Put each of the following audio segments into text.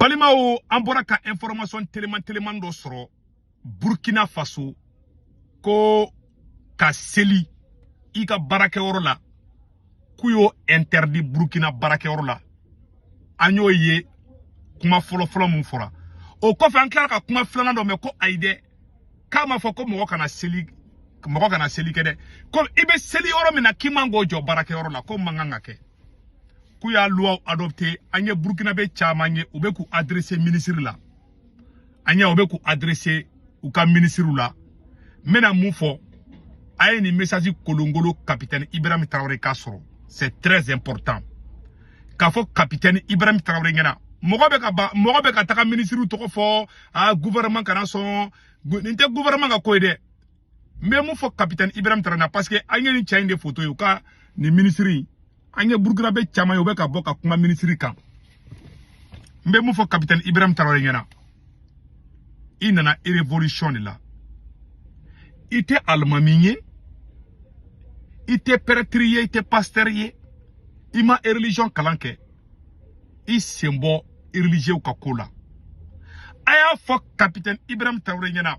Balimaw, an bɔra ka information teliman teliman dɔ sɔrɔ Burkina Faso, ko ka seli i ka baarakɛyɔrɔ la, k'u y'o interdit Burkina baarakɛyɔrɔ la. An y'o ye kuma fɔlɔ-fɔlɔ mun fɔra. O kɔfɛ, an tilara ka kuma filanan dɔ mɛn ko ayi dɛ, k'a ma fɔ ko mɔgɔ kana seli, mɔgɔ kana seli kɛ dɛ, ko i bɛ seli yɔrɔ min na, k'i man k'o jɔ baarakɛyɔrɔ la, ko man kan ka kɛ, k'u y'a loi adopté. An ye Burkinabé caman ye, u bɛ k'u adressé ministre la. An ye u bɛ k'u adressé u ka ministre la. N bɛna mun fɔ? A ye nin message kolongolo capitaine Ibrahim Traoré ka sɔrɔ, c'est très important k'a fɔ capitaine Ibrahim Traoré ɲɛna. Mɔgɔ bɛ ka ba, mɔgɔ bɛ ka taga ministre tɔgɔ fɔ a gouvernement kana sɔn. Nin tɛ gouvernement ka ko ye dɛ. N bɛ mun fɔ capitaine Ibrahim Traoré na? Parce que an ye nin cɛ in de photo ye, u ka nin ministre in. An ye Burkinabé caman ye, u bɛ ka bɔ ka kuma ministre kan. N bɛ mun fɔ capitaine Ibrahim Traoré ɲɛna? I nana révolution de la. I tɛ alimami ye, i tɛ prêtre ye, i tɛ pasteur ye, i ma religion kalan kɛ. I sen bɔ religieux ka ko la. A y'a fɔ capitaine Ibrahim Traoré ɲɛna,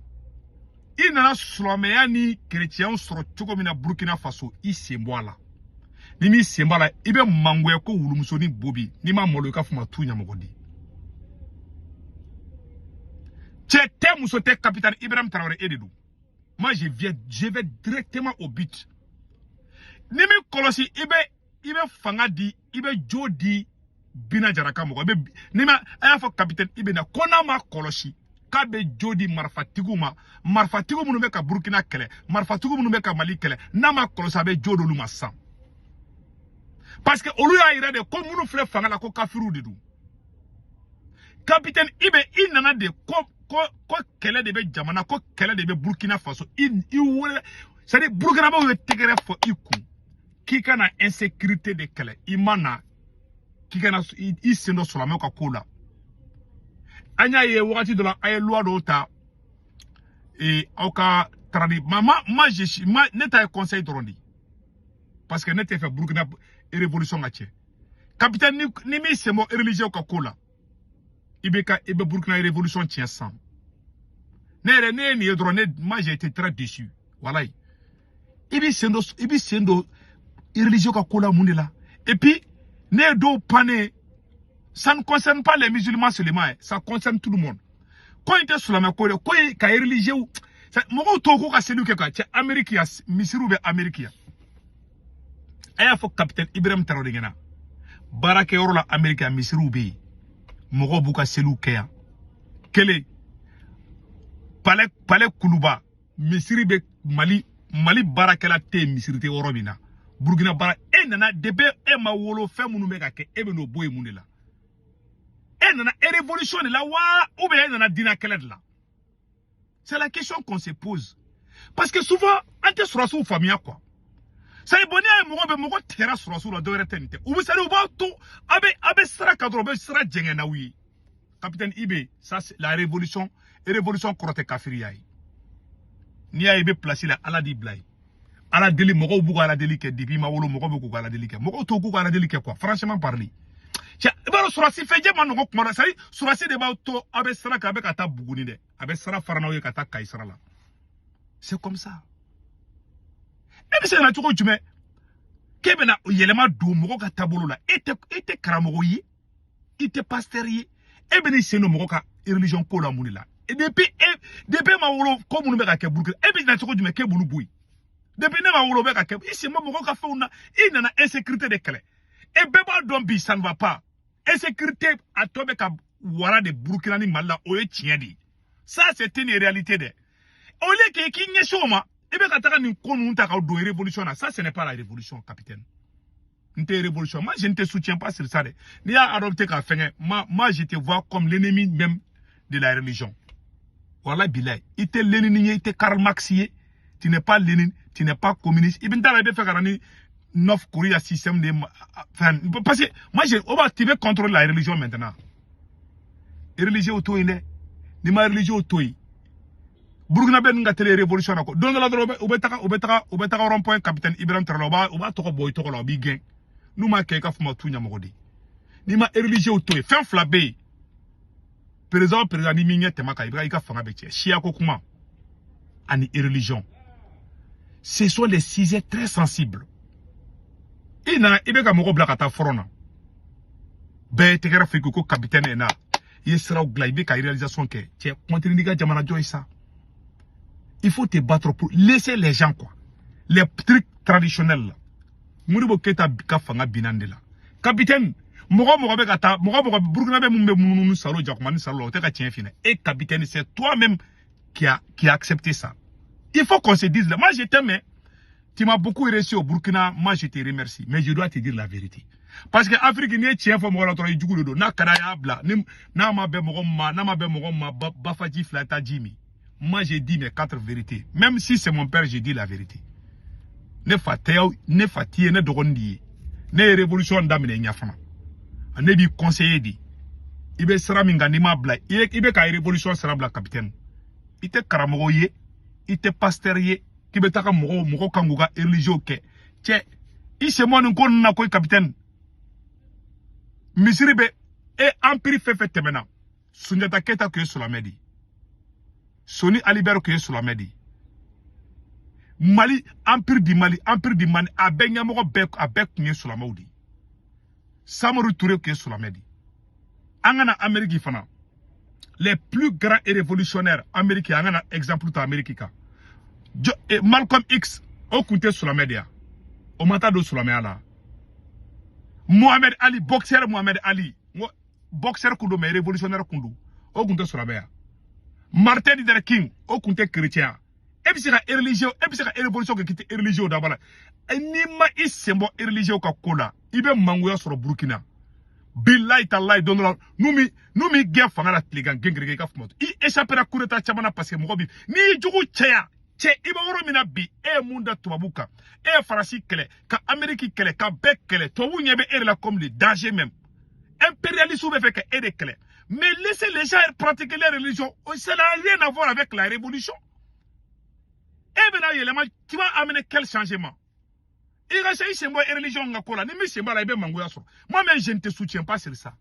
i nana silamɛya ni chrétien sɔrɔ cogo min na Burkina Faso, i sen bɔ a la. Ni m'i sen bɔ a la, i bɛ mangoya ko wulumusonin bobi. N'i ma malo, i ka fama tu ɲɛmɔgɔ di. Cɛ tɛ, muso tɛ, capitaine Ibrahim Traoré, e de don. Moi, je viens, je vais directement au but. Ni min kɔlɔsi, i bɛ fanga di, i bɛ jo di Bina Jara ka mɔgɔ. I bɛ ni ma, a y'a fɔ capitaine Ibena ko n'a ma kɔlɔsi, k'a bɛ jo di marifatigiw ma, marifatigiw minnu bɛ ka Burukina kɛlɛ, marifatigiw minnu bɛ ka Mali kɛlɛ. N'a ma kɔlɔsi, a bɛ jo d'olu ma sisan, parce que olu y'a yira de ko minnu filɛ fanga la, ko kafiriw de don. Capitaine Ibe, i nana de ko kɛlɛ de bɛ jamana, ko kɛlɛ de bɛ Burkina Faso. I wele, c'est à dire Burukinabew ye tɛgɛrɛ fɔ i kun k'i ka na insécurité de kɛlɛ. I ma na k'i ka na i sen dɔ silamɛw ka ko la. An y'a ye wagati dɔ la, a ye loi dɔw ta aw ka tradi ma ma ma je suis ma. Ne ta ye conseil dɔrɔn de, parce que ne tɛ fɛ Burukina révolution ka tiɲɛ. Capitaine, ni m'i sen bɔ religieux ka ko la, i bɛ Burukina révolution tiɲɛ sisan. Ne yɛrɛ, ne ye nin ye dɔrɔn, ne, moi, j'ai été très déçu, walayi. I b'i sen don religieux ka ko la mun de la? Et puis ne ye dɔw panne, ça ne concerne pas les musulmans seulement hein, ça concerne tout le monde. Ko in tɛ silamɛ ko de ko in ka religieux mɔgɔw to ko ka seliw kɛ ka cɛ Amérique yan, misiriw bɛ Amérique yan. A y'a fɔ capitaine Ibrahim Traoré ɲɛna, baarakɛyɔrɔ la Amérique yan, misiriw bɛ yen, mɔgɔw b'u ka seliw kɛ yan. Kelen, palais Kuluba, misiri bɛ. Mali baarakɛla tɛ yen, misiri tɛ yɔrɔ min na. Burukina baara, e nana depuis e ma wolo, fɛn minnu bɛ ka kɛ, e bɛ n'o bɔ yen mun de la? E nana révolution de la wa, ou bien e nana diinɛ kɛlɛ de la? C'est la question qu'on se pose, parce que souvent an tɛ sɔrɔsiw faamuya quoi. C'est à dire, bon, n'i y'a ye mɔgɔ bɛ mɔgɔ tigɛra sɔrɔsiw la, dɔwɛrɛ tɛ, nin tɛ. U bɛ, c'est à dire, u b'a to a bɛ sira kan dɔrɔn, u bɛ sira jɛngɛ n'aw ye. Capitaine Ibe, ça, c'est la révolution. Révolution kɔrɔ tɛ kafiriya ye. N'i y'a ye i bɛ place la, Ala d'i bila yen. Ala deli, mɔgɔw b'u ka Ala deli kɛ depuis i ma wolo, mɔgɔw bɛ k'u ka Ala deli kɛ. Mɔgɔw to k'u ka Ala deli kɛ quoi. Franchement parler, cɛ, i b'a dɔn sɔrɔsi fɛnjɛ ma nɔgɔn kuma dɔ. C'est à dire, sɔrɔsi de b'aw to aw bɛ sira kan, a bɛ ka taa Buguni dɛ, a bɛ sira fara n'aw ye ka taa Kayi sira la. C'est comme ça. E bɛ se ka na cogo jumɛn k'e bɛna yɛlɛma don mɔgɔ ka taabolo la? E tɛ karamɔgɔ ye, i tɛ pasteur ye, e bɛ n'i sen don mɔgɔ ka religion ko la mun de la? Depuis e ma wolo, ko minnu bɛ ka kɛ Burukina, e bɛ na cogo jumɛn k'e b'olu bɔ yen? Depuis ne ma wolo, bɛ ka kɛ. I sen bɔ mɔgɔw ka fɛnw na. I nana insécurité de kɛlɛ. E bɛɛ b'a dɔn bi, ça ne va pas. Insécurité a tɔ bɛ ka wara de Burukina ni Mali la, o ye tiɲɛ de ye. Ça, c'est une réalité dɛ. Au lieu que k'i ɲɛsin o ma, i bɛ ka taga nin ko ninnu ta ka don révolution na. Ça, ce n'est pas la révolution, capitaine. N tɛ révolution. Moi, je ne te soutiens pas sur ça dɛ. N'i y'a adopté ka fɛngɛ, moi, je te vois comme l'ennemi même de la religion. Wala bilayi, i tɛ Lénine ye, i tɛ Karl Marx ye. Tu n'es pas Lénine, tu n'es pas communiste. I bɛ n t'a la, i bɛ fɛ ka na ni North Korea système de fɛn, parce que moi, je o b'a, tu veux contrôler la religion maintenant. Religieux to yen dɛ. N'i ma religieux to yen, Burukina bɛ ninnu ka télé révolution na ko don dɔ la dɔrɔn, u bɛ taga rond point capitaine Ibrahim Traoré, u b'a tɔgɔ bɔ i tɔgɔ la, u b'i gɛn. N'u m'a kɛ, i ka fama tu ɲɛmɔgɔ de. N'i ma religieux to yen, fɛn fila bɛ yen. Président, président, ni min ɲɛ tɛmɛ kan, i bɛ i ka fanga bɛ tiɲɛ. Siya ko kuma ani religion, ce sont les sujets très sensibles. I nana, i bɛ ka mɔgɔ bila ka taa front na, bɛɛ ye tɛgɛrɛ fɔ i ko capitaine est na. I ye siraw dilan, i bɛ ka réalisation kɛ. Cɛ, continue n'i ka jamana jɔ ye sa. Il faut te battre pour laisser les gens, quoi, les trucs traditionnels là. Modibo Keita ka fanga binna de la. Capitaine, mɔgɔ mɔgɔ bɛ ka taa, mɔgɔ mɔgɔ Burukina bɛ mun bɛ munumunu salo jakuma ni salo la, o tɛ ka tiɲɛ f'i ɲɛna. Et capitaine, c'est toi-même qui a accepté ça. Il faut qu'on se dise là. Moi, je t'aime, mais tu m'as beaucoup réussi au Burkina. Moi, je te remercie, mais je dois te dire la vérité, parce que Afrique, n'i ye tiɲɛ fɔ mɔgɔ la dɔrɔn, i jugu de don. N'a ka d'a y'a bila ni n'a ma bɛn mɔgɔ min ma, n'a ma bɛn mɔgɔ min ma, bafaji fila taa ji min. Moi, j'ai dit mes quatre vérités. Même si c'est mon père, j'ai dit la vérité. Ne fa tɛ, ne fa t'i ye, ne dɔgɔnin de ye. Ne ye révolution daminɛ ɲɛ fana. Ne b'i conseiller de, i bɛ sira min kan, n'i m'a bila, i bɛ ka révolution sira bila. Capitaine, i tɛ karamɔgɔ ye, i tɛ pasteur ye k'i bɛ taga mɔgɔw mɔgɔw kan k'u ka religieux kɛ. Cɛ, i sen bɔ nin ko ninnu na koyi. Capitaine, misiri bɛ e empire fɛn fɛn tɛmɛna, Sunjata Keyita tun ye silamɛ de ye, Soni Ali Bɛri tun ye silamɛ de ye. Mali, empire du Mali, empire du Mali, a bɛɛ ɲɛmɔgɔ bɛɛ, a bɛɛ tun ye silamɛw de ye. Samori Ture tun ye silamɛ de ye. An ka na Amérique fana, les plus grands révolutionnaires Amérique, an ka na exemple ta Amérique kan. Malcolm X, o tun tɛ silamɛ de ya? O ma taa don silamɛya la? Mohamed Ali, boxeur Mohamed Ali, n ko boxeur kun don, mais révolutionnaire kun don, o kun tɛ silamɛ ya? Martin Luther King, o kun tɛ chrétien ya? E bɛ se ka religieux, e bɛ se ka révolution kɛ k'i tɛ religieux dabɔ la. N'i ma i sen bɔ religieux ka ko la, i bɛ mangoya sɔrɔ Burukina. Bilayi talayi, don dɔ la, n'u m'i gɛn fanga la tilegan gɛn, i ka fama i échappera coup d'état caman na, parce que mɔgɔ bi n'i y'i jugu cɛya. Cɛ, i bɛ yɔrɔ min na bi, e ye mun da tubabu kan? E ye Faransi kɛlɛ, ka Amérique kɛlɛ, ka bɛɛ kɛlɛ. Tubabu ɲɛ bɛ e de la comme le danger même. Impérialistes bɛ fɛ ka e de kɛlɛ. Mais laissez les gens pratiquer leur religion, ça n'a rien à voir avec la révolution. E bɛna yɛlɛma, tu vas amener quel changement? I ka se i sen bɔ religion ka ko la. Ni min sen b'a la, i bɛ mangoya sɔrɔ. Moi même, je ne te soutiens pas sur ça.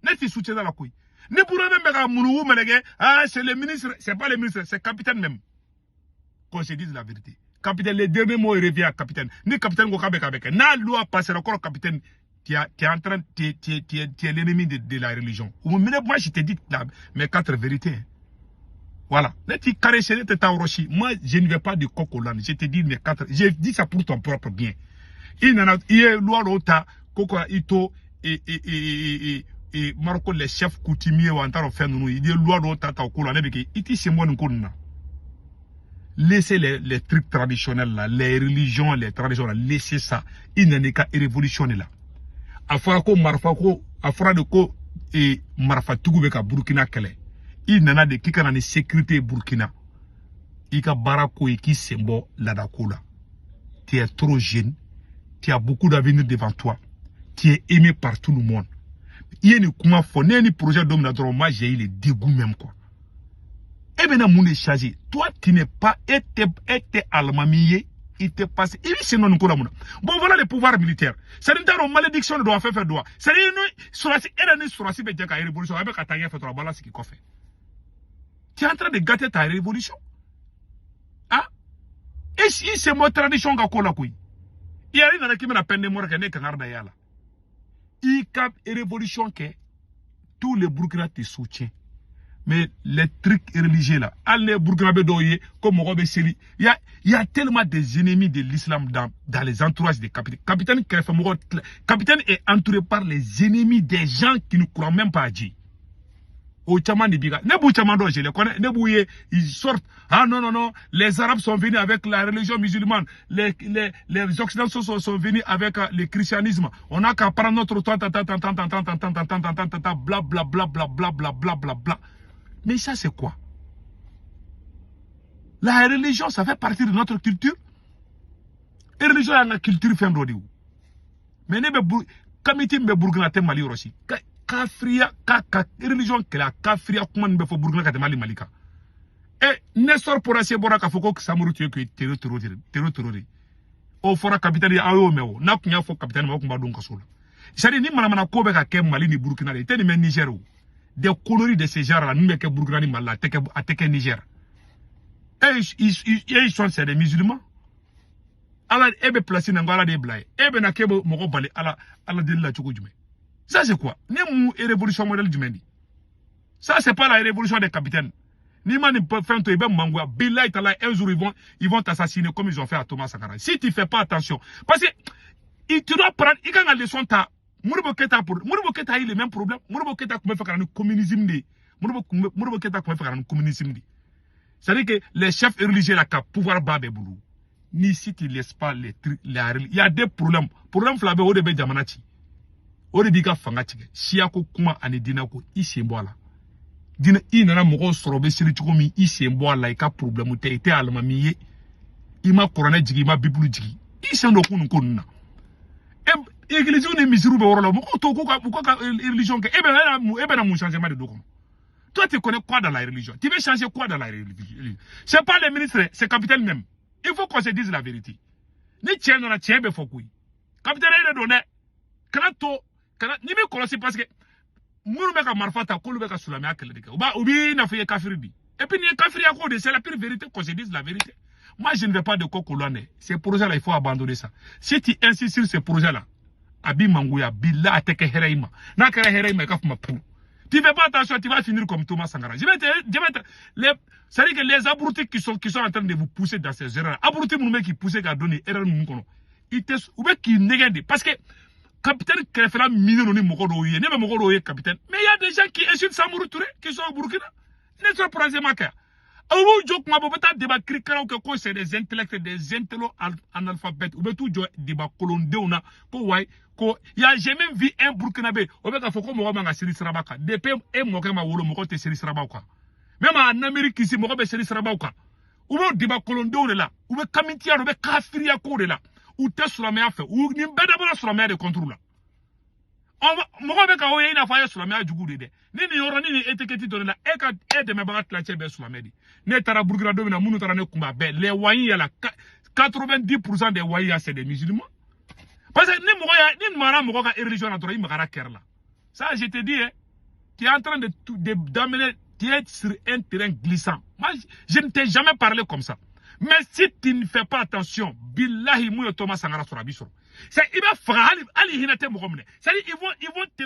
Ne t'i soutiens la koyi. Ni Burukina bɛ ka munugu mɛlɛkɛ, ah, c'est le ministre, c'est pas le ministre, c'est capitaine même. Qu'on se dise la vérité, capitaine, le dernier mot revient à capitaine. Ni capitaine ko k'a bɛ k'a bɛ kɛ, n'a loi passera kɔrɔ, capitaine, tu es en train, tu es l'ennemi de la religion. Mais moi, je te dis là, mes quatre vérités, hein. Voilà. Ne t'i caresser, ne tɛ taa yɔrɔ si. Moi, je ne vais pas de coq au l'âne. Je te dis mes quatre. J'ai dit ça pour ton propre bien. I nana, i ye loi dɔw ta ko ka i to e Maroko, les chefs coutumiers wa, n t'a dɔn fɛn ninnu, i ye loi dɔw ta o ko la. Ne bɛ kɛ i t'i sen bɔ nin ko ninnu na. Laissez les trucs traditionnels là, les religions, les traditions là, laissez ça. I nana i ka révolution de la. A fɔra ko marifa ko, a fɔra de ko marifatigiw bɛ ka Burukina kɛlɛ. I nana de k'i ka na ni sécurité ye Burukina. I ka baara ko ye k'i sen bɔ laadako la. Tu es trop jeune, tu as beaucoup d'avenir devant toi, tu es aimé par tout le monde. I ye nin kuma fɔ ne ye ni projet don min na dɔrɔn, moi, j'ai eu le dégoût même, quoi. E bɛna mun de changer? Toi, tu n'es pas, e tɛ alimami ye, i tɛ passé, i bɛ sen dɔ nin ko la mun na? Bon, voilà, le pouvoir militaire, c'est à dire n t'a dɔn malédiction de don wa, fɛn fɛn don wa. C'est à dire ni sɔrɔsi, e yɛrɛ ni sɔrɔsi bɛ jɛ ka révolution, a bɛ ka taa ɲɛfɛ dɔrɔn, a b'a lasigi kɔfɛ. Tu es en train de gâter ta révolution. Ah, i sen bɔ tradition ka ko la koyi. I yɛrɛ nana k'i bɛna peine de mort kɛ, ne kangari da y'a la. I ka révolution kɛ, tous les Burkina te soutiennent. Mais les trucs religieux là, hali ne Burkinabé dɔw ye ko mɔgɔ bɛ seli, il y a tellement des ennemis de l'islam dans les entourages des capitaines. Capitaine kɛrɛfɛ mɔgɔ, capitaine est entouré par les ennemis, des gens qui ne croient même pas à Dieu. O caman de b'i ka, ne b'u caman dɔn, je les connais, ne b'u ye, ils sortent: ah non non non, les Arabes sont venus avec la religion musulmane, les Occidentaux sont venus avec le christianisme, on n'a qu'à prendre notre temps, tant tant tant tant tant tant tant tant tant tant tant tant tant, bla bla bla bla bla bla bla bla bla. Mais ça, c'est quoi? La religion, ça fait partie de notre culture. Et religion y'an ka culture fɛn dɔ de ye o. Mais ne bɛ buru kamiti min bɛ Burukina tɛ Mali yɔrɔ si. Kafiriya ka religion kɛlɛ, a kafiriya kuma nin bɛ fɔ Burukina ka tɛmɛ hali Mali kan. E Nestor Porase bɔra k'a fɔ ko Samori Ture tun ye terro de. O fɔra capitaine ye, aw y'o mɛn o. N'a tun y'a fɔ capitaine ma, o tun b'a don kaso la. C'est à dire ni manamana ko bɛ ka kɛ Mali ni Burukina de, i tɛ nin mɛn Niger o. Des conneries de ce genre là ninnu bɛ kɛ Burukina ni Mali la, a tɛ kɛ, a tɛ kɛ Niger. Et ils sont, c'est des musulmans. Ala e bɛ place na, n ko Ala de ye bila ye. E bɛ na k'e bɛ mɔgɔ bali Ala deli la cogo jumɛn? Ça, c'est quoi? Ne mun révolution modèle jumɛn di? Ça, c'est pas la révolution des capitaines. N'i ma nin fɛn to, i bɛ mangoya. Bilahi tala, un jour ils vont t'assassiner comme ils ont fait à Thomas Sankara, si tu fais pas attention. Parce que tu dois prendre, i kan ka leçon ta Modibo Keita. Pour Modibo Keita a eu le même problème. Modibo Keita tun bɛ fɛ ka na ni communisme de ye. Modibo Keita tun bɛ fɛ ka na ni communisme de ye, c'est-à-dire que les chefs religieux là ka pouvoir ba bɛɛ bolo. Ni si tu laisses pas les trucs, les, il y a des problèmes. Problème fila bɛ, o de bɛ jamana ci, o de b'i ka fanga tigɛ: siya ko kuma ani diinɛ ko. I sen bɔ a la. Diinɛ, i nana mɔgɔw sɔrɔ u bɛ seli cogo min, i sen bɔ a la. I ka problème tɛ, i tɛ alimami ye, i ma kuranɛ jigin, i ma bibulu jigin, i sen don ko nin ko ninnu na. E église ni misiriw bɛ yɔrɔ la, mɔgɔw to k'u ka u ka religion kɛ. E bɛ na mun changement de don kɔnɔ? Toi, tu connais quoi dans la religion? Tu veux changer quoi dans la religion? C'est pas les ministres, c'est capitaine même. Il faut qu'on se dise la vérité. Ni tiɲɛ nana, tiɲɛ bɛ fɔ koyi. Capitaine yɛrɛ don dɛ. Kana to kana n'i bɛ kɔlɔsi, parce que minnu bɛ ka marifa ta, k'olu bɛ ka silamɛya kɛlɛ de kɛ. U b'a u b'i n'a fɔ i ye kafiri bi. Et puis nin ye kafiriya ko de, c'est la pire vérité, qu'on se dise la vérité. Moi, je ne vais pas de coq au l'âne. Ces projets là, il faut abandonner ça. Si tu insistes sur ces projets là, a b'i mangoya. Bila a tɛ kɛ hɛrɛ i ma. N'a kɛra hɛrɛ i ma, i ka kuma pour. Tu fais pas attention, tu vas finir comme Thomas Sankara. Je vais te, les, c'est-à-dire que les abrutis qui sont en train de vous pousser dans ces erreurs, abrutis minnu bɛ k'i pousser ka don nin erreur ninnu kɔnɔ, i tɛ, u bɛ k'i nɛgɛn de, parce que capitaine kɛrɛfɛla minnen don ni mɔgɔ dɔw ye. Ne bɛ mɔgɔ dɔw ye capitaine, mais il y a des gens qui insultent Samori Touré qui sont au Burkina. Ne sɔrɔ projet ma kɛ. U b'u jɔ kuma bɛɛ, u bɛ taa débat kirikaraw kɛ ko c'est des intellectuels, des intellos analphabètes. U bɛ t'u jɔ débat kolondenw na ko wayi ko y a, j'ai même vu un Burkinabé, o bɛ k'a fɔ ko mɔgɔ man ka seli siraba kan. Depuis e mɔkɛ ma wolo, mɔgɔ tɛ seli sirabaw kan. Même en Amérique ici, mɔgɔ bɛ seli sirabaw kan. U b'o débat kolondenw de la, u bɛ kamitiya, u bɛ kafiriya ko de la, u tɛ silamɛya fɛ. U nin bɛɛ dabɔra silamɛya de contre la. Mɔgɔ bɛ ka o ye i n'a fɔ a ye silamɛya jugu de dɛ. Ni nin yɔrɔ ni nin étiquette dɔ de la, e ka e dɛmɛbaga tilancɛ bɛɛ silamɛ de. Ne taara Burukina don min na, minnu taara ne kunbɛn, a bɛɛ les wayi la, 90% des wayi, c'est des musulmans. Parce que ni mɔgɔ ya ni magara mɔgɔ ka religion na dɔrɔn, i magara kɛrɛ la. Ça, je te dis, hein, tu es en train de d'amener, tu es sur un terrain glissant. Moi, je ne t'ai jamais parlé comme ça, mais si tu ne fais pas attention, billahi, mun ye Thomas Sankara sɔrɔ, a b'i sɔrɔ. C'est i bɛ faga, hali hali hinɛ tɛ mɔgɔ minɛ. C'est-à-dire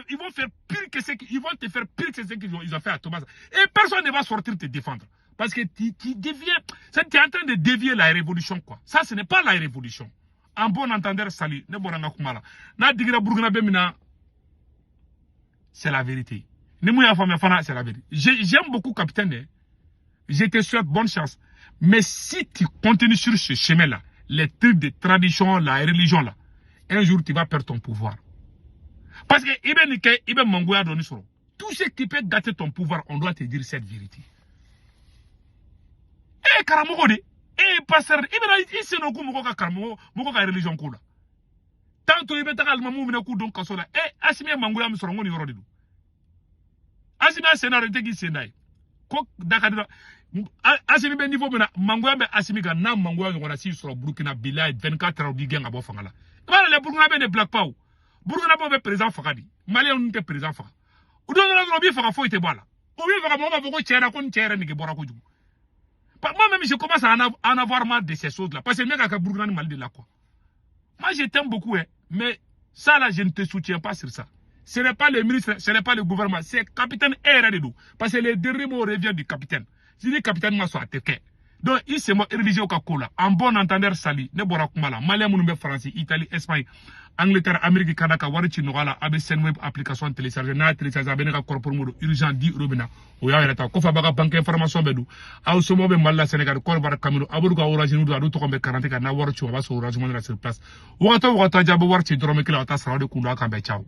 ils vont faire pire que ce qu'ils, ils vont te faire pire que ce qu'ils ont, ils ont fait à Thomas, et personne ne va sortir te défendre, parce que tu deviens, tu es en train de dévier la révolution, quoi. Ça, ce n'est pas la révolution. En bon entendeur, salut. Ne bɔra n ka kuma la, n'a digira Burukina bɛ min na, c'est la vérité. Ni mun y'a faamuya fana, c'est la vérité. J'aime beaucoup capitaine dɛ. Je te souhaite bonne chance, mais si tu continues sur ce chemin là, les trucs de tradition, la religion là, un jour tu vas perdre ton pouvoir, parce que i bɛ nin kɛ, i bɛ mangoya dɔɔni sɔrɔ. Tout ce qui peut gâter ton pouvoir, on doit te dire cette vérité. E ye karamɔgɔ de, e ye pasteur de, i bɛna i sen don ko mɔgɔ ka karamɔgɔ, mɔgɔ ka religion ko la. Tantôt i bɛ taga alimamuw minɛ k'u don kaso la. E Asimi ye mangoya min sɔrɔ, n ko nin yɔrɔ de don. Asimi y'a sen da, i tɛ k'i sen da ye ko da ka di la. Asimi bɛ niveau min na, mangoya bɛ Asimi kan. N'a mangoya ɲɔgɔnna si sɔrɔ Burukina, bilayi, 24 heures, u b'i gɛn ka bɔ fanga la. I b'a dɔn, les Burkinabés ne blague pas. O Burkinabés bɛ président faga de. Maliyɛnw ninnu tɛ président faga. U don dɔ la dɔrɔn, u b'i faga, foyi tɛ bɔ a la. U b'i faga, mɔgɔ b'a fɔ ko tiɲɛ na, ko nin cɛ yɛrɛ nege bɔra kojugu. Moi-même, je commence à en avoir marre de ces choses-là. Parce que le mec a Burkina ni Mali de la, quoi. Moi, je t'aime beaucoup, hein. Mais ça, là, je ne te soutiens pas sur ça. Ce n'est pas le ministre, ce n'est pas le gouvernement, c'est capitaine e de don. Parce que les derniers mots reviennent du capitaine. Si le capitaine ma sɔn, a tɛ kɛ. Donc, i sen bɔ religieux ka ko la. En bon entendeur, salut. Ne bɔra kuma la. Malien minnu bɛ France, Italie, Espagne, Angleterre, Amérique, Canada ka wari ci nɔgɔya la, a bɛ Sendwave application télécharger. N'a y'a télécharger, a bɛ ne ka code promo don urgent 10 euros bɛ na. O y'a yɛrɛ ta. Kɔfɛ a b'a ka banque information bɛɛ don. Aw somɔgɔw bɛ Mali la, Sénégal, Côte d'Ivoire, Cameroun, a b'olu ka Orange don, a n'u tɔgɔ bɛ carte kan. N'a wari ci, a b'a sɔrɔ Orange Money la sur place. Wagati o wagati, a bɛ wari ci dɔrɔmɛ kelen, a taa sara. O de kun don. A kan bɛn, ciao.